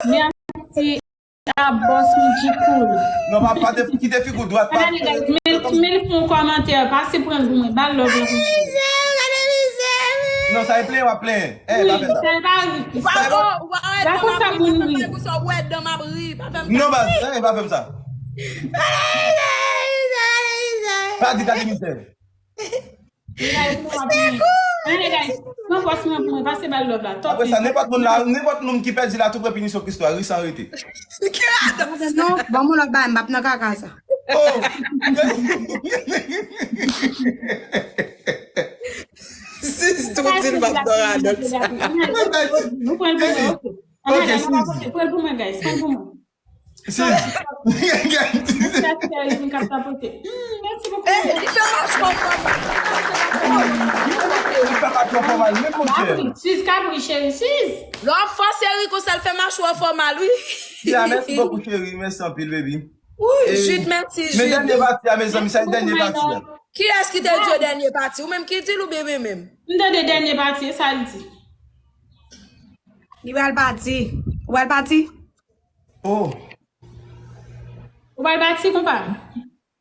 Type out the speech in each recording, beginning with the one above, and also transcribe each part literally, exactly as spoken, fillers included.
Mèsi a bòs Michi Cool. Non, pa, pa te, kite figi w dwat, pa. Gade, guys, men, men l fè yon kòmantè, pase pran l pou mwen, ba l love la pou mwen. Non, sa e plenyen, w ap plenyen. Eh, pa fè sa. Sa e pa ri. Sa e pa. Gade konsa moun ri. Non, baz, eh, pa fè m sa. Pa di gade mizè. Guys, nou ap vini. Ann ale, guys. Pran pòs mwen pou mwen, pase ba l love la. Top. Apre sa, nenpòt moun la, nenpòt moun ki pèdi la, tou pran pinisyon Kristo a, ri san rete. Non, ban m yon lòt bagay, m p ap nan kaka sa. Oh! Sis tou di l p ap nan radòt sa. Nou pran l pou mwen, ok. Ann ale, nou pa pote, pran l pou mwen, guys, pran l pou mwen. Sis. Sis. Li fè machwa fò mal. Li fè machwa fò mal, menm mon chè. Sis, kabri, cheri, sis. Lè w fòse ri konsa, l fè machwa fò mal, wi. Ya, mèsi bokou, cheri. Mèsi anpil, baby. Wi, Jude, mèsi, Jude. Men dènye pati a, mezanmi, sa e dènye pati a. Kiyès ki te di yo dènye pati? Ou menm ki di l oubyen mwen menm? M tande dènye pati, e sa l di. Li pral pati. Ou pral pati? Oh. Ou pral pati, konpa?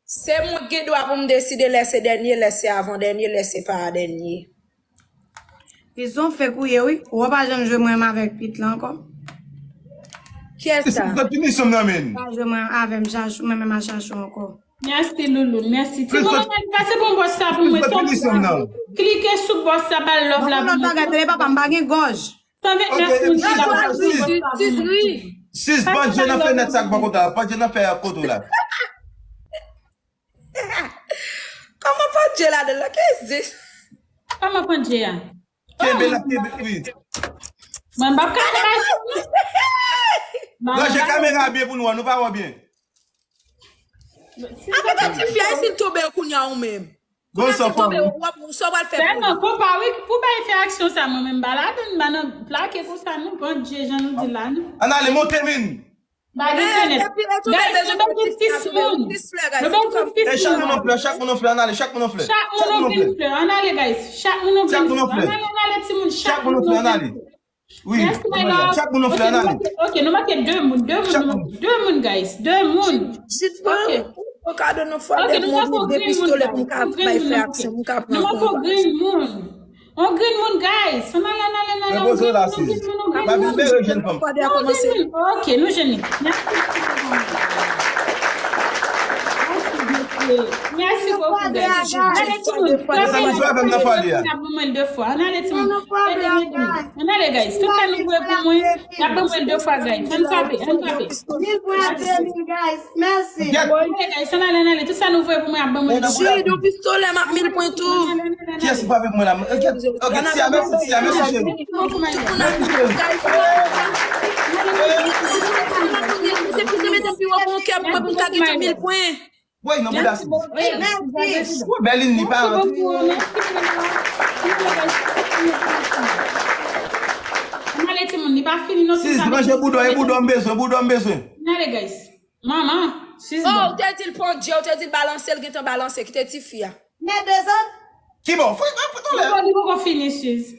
Se mwen ki gen dwa pou m deside lè se dènye, lè se avan dènye, lè se pa dènye. Pizon fèk ou ye, wi. Ou pa janm jwe mwen menm avèk Pit la ankò. Kiyès sa? Pran pinisyon m nan men. Pa jwe mwen avè m, chach, mwen menm a chach ou ankò. Mèsi, Loulou, mèsi. Ti moun, ann pase bon bòs la pou mwen. Pran pinisyon m nan. Klike sou bòs la, ba l love la pou mwen. Lòt bagay, tande papa, m pa gen gòj. San vennèf moun ki la. Sis, sis, sis, pandye nan fenèt sa k bò kote la. Pandye nan fè kote w la. Kòman pandye ladan la? Kiyès di? Kòman pandye a? Kenbe la, kenbe, wi. Mwen m p ap ka fè. Ranje kamera byen pou nou, nou pa wè byen. Apre ti fi a, si l tonbe kounye a ou menm. Gon san fò. Tonbe, w ap, sa w pral fè pou li? Sèlman, konpa, wi, pou bay fè aksyon sa, mwen menm, m pa ladann, m pa nan plake konsa, non, pandye, jan nou di la, non. Ann ale, monte, vin. Bagay fenèt. Guys, nou bezwen sis moun. Nou bezwen sis moun. Chak moun yon flè, chak moun yon flè, ann ale, chak moun yon flè. Chak moun yon grenn flè, ann ale, guys. Chak moun yon grenn flè. Ann ale, ann ale, timoun, chak moun yon flè, ann ale. Wi, chak moun yon flè, ann ale. Ok, nou manke de moun, de moun, de moun, guys, de moun. Jit, jit, ok. Ou ka donn yon fwa de moun, de pistolè pou m ka bay fè aksyon, pou m ka pran konpa. Nou manke grenn moun. On grenn moun, guys. Ann ale, ann ale, ann ale. Repoze w la, sis. Pa vin bere jèn fanm. Ok, nou jwenn li. Mèsi. Mèsi bokou, guys. Ann ale, timoun. Ann ale, timoun. Ann ale, guys. Tout sa nou voye pou mwen, y ap ban mwen de fwa, guys. Ann frape, ann frape. Mil pwen a de mil, guys. Mèsi. Ann ale, guys. Ann ale, ann ale. Tout sa nou voye pou mwen, y ap ban mwen de fwa. Jide, yon pistolè, m ap mil pwen tou. Kiyès ki frape pou mwen la? Ok, ok, Tia, mèsi, Tia, mèsi, cheri. Mèsi, cheri. Mete, mete, mete pi wo pou yon kè pou mwen, pou m ka gen yon mil pwen. Woy, nan bouda sis. Woy, Bèlin, li pa rantre. Ann ale, timoun, li pa fini, non. Sis, ranje bouda, e bouda m bezwen, bouda m bezwen. Ann ale, guys. Manman, sis bon. Oh, ou te di l pandye, ou te di l balanse, l gentan balanse, kite ti fi a. Men dezòd. Ki bò? Fò, fò, fò, li poko fini, sis.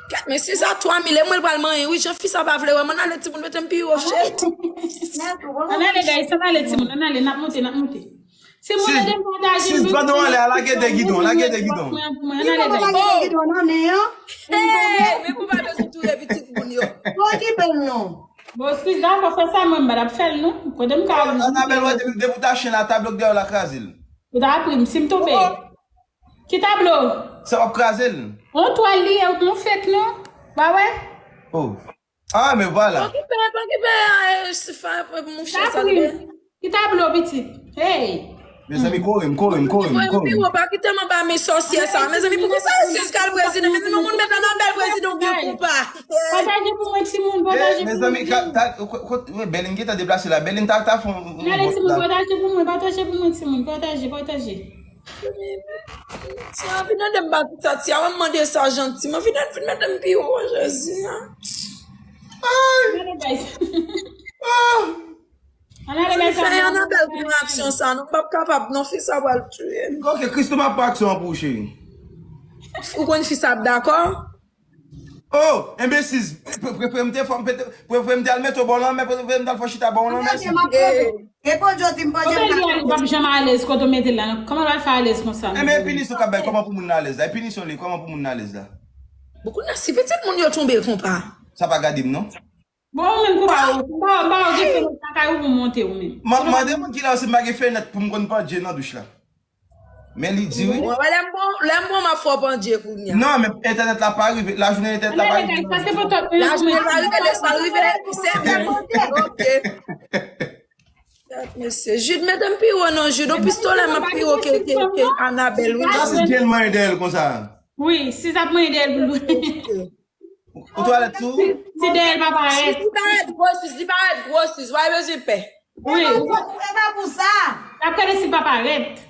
Kèt, men sis a twa mil, e mwen l pral manyen, wi, jan fi sa pa vle wè m, ann ale, timoun, mete m pi wo, shit. Ann ale, guys, ann ale, timoun, ann ale, n ap monte, n ap monte. Timoun, ede m pataje. Sis, bando anlè a, lage de gidon, lage de gidon. Ann ale, guys. Hey, men pou pa bezwen touye pitit moun yo. Okipe m non. Bon, sis, dakò, fè sa, mwen, m pa t ap fè l, non. Kote m ka al? Anabèl, wè, depi, depi w ta chen la, tablo k dèyè w la kraze l. Ou ta pri m, si m tonbe. Ki tablo? Sa w ap kraze l. On twal li ye, on fake, non? Ba wè? Oh. Ah, men vwala. Okipe, okipe, eh, mouche sa. Ki tablo, pitit? Hey! Mezanmi, kore m, kore m, kore m, kore m. Pi wo, pa kite m anba men sòsyè sa. Mezanmi, poukisa sis ka al prezidan? Mezanmi, yon moun met Anabèl prezidan oubyen konpa? Pataje pou mwen, timoun, pataje pou mwen. Mezanmi, Bèlin gentan deplase la. Bèlin ta, ta fon. Ann ale, timoun, pataje pou mwen, pataje pou mwen, timoun, pataje, pataje. Tia, vin ede m ba tout sa, Tia, mwen mande sa jantiman. Vin, vin mete m pi wo, Jezi. Ann ale, guys. Ann ale, guys. Fè Anabèl pou aksyon sa, nou p ap kapab, non, fi sa pral touye m. Ok, Christo, m ap pran aksyon an pou ou, cheri. Ou konn fi sa ap dakò? Oh, enben sis, prefere m te fè, prefere m te al mete w bò lanmè, prefere m te al fè chita bò lanmè. E Podyo di m Podyo. Kote l ye, li p ap janm alèz kote w mete l la. Kòman l pral fè alèz konsa? Enben e pinisyon k ap bay, kòman pou moun nan alèz la? E pinisyon li, kòman pou moun nan alèz la? Bon, kounye a, si pitit moun yo tonbe konpa. Sa pa gade m non. Bon, ou menm konpa ou, konpa ou, ba ou gen fenèt lakay ou pou monte ou menm. M ap mande moun ki la yo si m pa gen fenèt pou m konn pandye nan douch la. Men li di wi. Mwen wè lè m bon, lè m bon m ap fè w pandye kounye a. Non, men entènèt la pa rive. Lajounen entènèt la pa rive. Sa se pou tòt mwen. Lajounen pa rive, lè sa rive, se mèm. Ok. Mesye, Jid, mete m pi wo non, Jid. Ou pistolè m ap pi wo ke, ke, ke Anabèl, wi. Sa se djèl mwen dèyè l konsa. Wi, si sa p mwen dèyè l pou l. Ou twalèt sou? Si dèyè l pa parèt. Li parèt gwo sis, li parèt gwo sis. Wè bezwen pè. Wi. E pa pou sa. L ap gade si l pa parèt.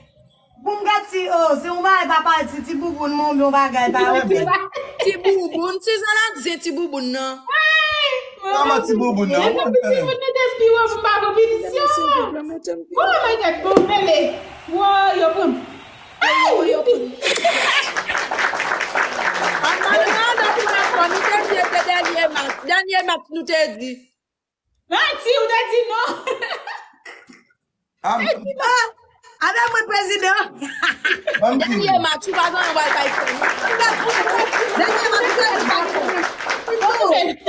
Pou m gad si, oh, si yon bagay pa parèt, si ti bouboun mwen oubyen yon bagay pa oke. Ti bouboun, si sa la di ti bouboun nan. Kòman ti bouboun nan? Ti bouboun nan te pi wo pou m pa pran pinisyon. Oh my God, bon, mele. Wo, yo pran. Ay, yo pran. Ann al nan pou lakò, nou te di se dènye match. Dènye match nou te di. Manti, ou te di non. Avèk mwen prezidan. Dènye match ou pa gen yon bagay fè. Dènye match ou pa gen bagay fè.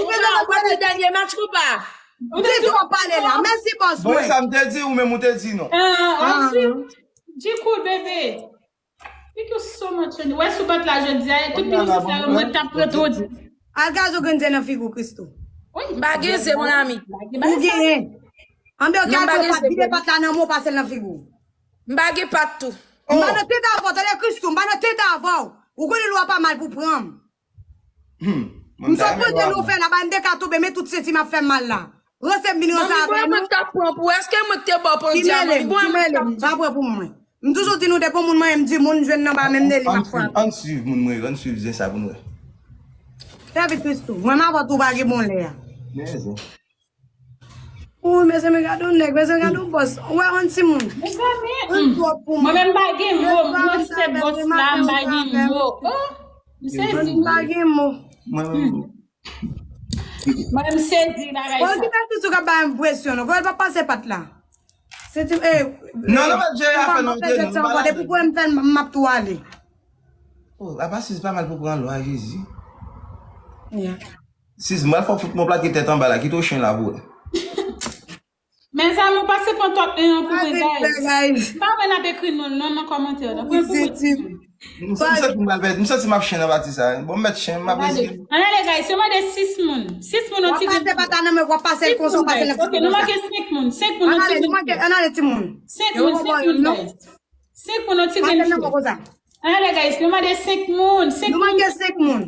Ou pa gen dènye match ou pa. Ou te di w ap pale la. Mèsi bòs mwen. Sa m te di ou menm ou te di non. Ah, ensuite, G-Cool bébé. Thank you so much, honey. Wè sou bat la jodi a, tout pinisyon sa yo mwen t ap pran tout. Al gazo grenn zen nan figi w, Christoo. M pa gen zen, mon ami. Ou genyen. Anben, ok, al pran pat, vide pat la nan men w, pase l nan figi w. M pa gen pat tou. M pa nan tèt avè w, tande Christoo, m pa nan tèt avè w. Ou konnen lwa pa mal pou pran m. M sot pandye nou fè la, ba m te ka tonbe, men tout senti m ap fè m mal la. Ranse m vin ranse avè nou. Mwen t ap pran pou, èske mwen te ba w pandye a, mami? Bon, mwen t ap pa pran pou mwen. M toujou di nou depi yon moun manyen m di moun jwenn nan ba menm de li m ap frape. Ann swiv moun mwen yo, ann swiv zen sa pou nou wè. Fè vit Christoo. Mwen m avè w tou pa gen bon lè a. Men zen. Ou mezanmi gade yon nèg, mezanmi gade yon bòs. Ou wè yon timoun. Mezanmi. Mwen menm m pa gen mo, mwen se bòs la, m pa gen mo. Oh, m sezi. M pa gen mo. Mwen menm. Mwen m sezi bagay sa. Bon, ki fè Christoo k ap bay enpresyon non. Kòman l pa pase pat la? Se ti, eh, non, non, pa jere afè nou, non, nou pa la. Depi kwen m fè l, m ap tou ale. Oh, apa sis pa mal pou pran lwa, Jezi. Yeah. Sis, mwen fò fout mwen plake tèt anba la, kite w chen la pou wè. Men sa nou pase pran twòp e yon pou mwen, guys. M pa wè n ap ekri non non nan kòmantè nan. Pran pou mwen. M santi m pral pèdi, m santi m ap chen nan pati sa. Bon, m mèt chen, m ap riske. Ann ale, guys, yo mande sis moun. Sis moun yon ti grenn. W ap pase pata nan men, w ap pase l konsa, w pase l nan ti moun. Nou manke senk moun. Senk moun, nou senk moun, guys. Ann ale timoun. Senk moun, senk moun, guys. Senk moun, yon ti grenn. Ann ale, guys, nou mande senk moun. Senk moun. Nou manke senk moun.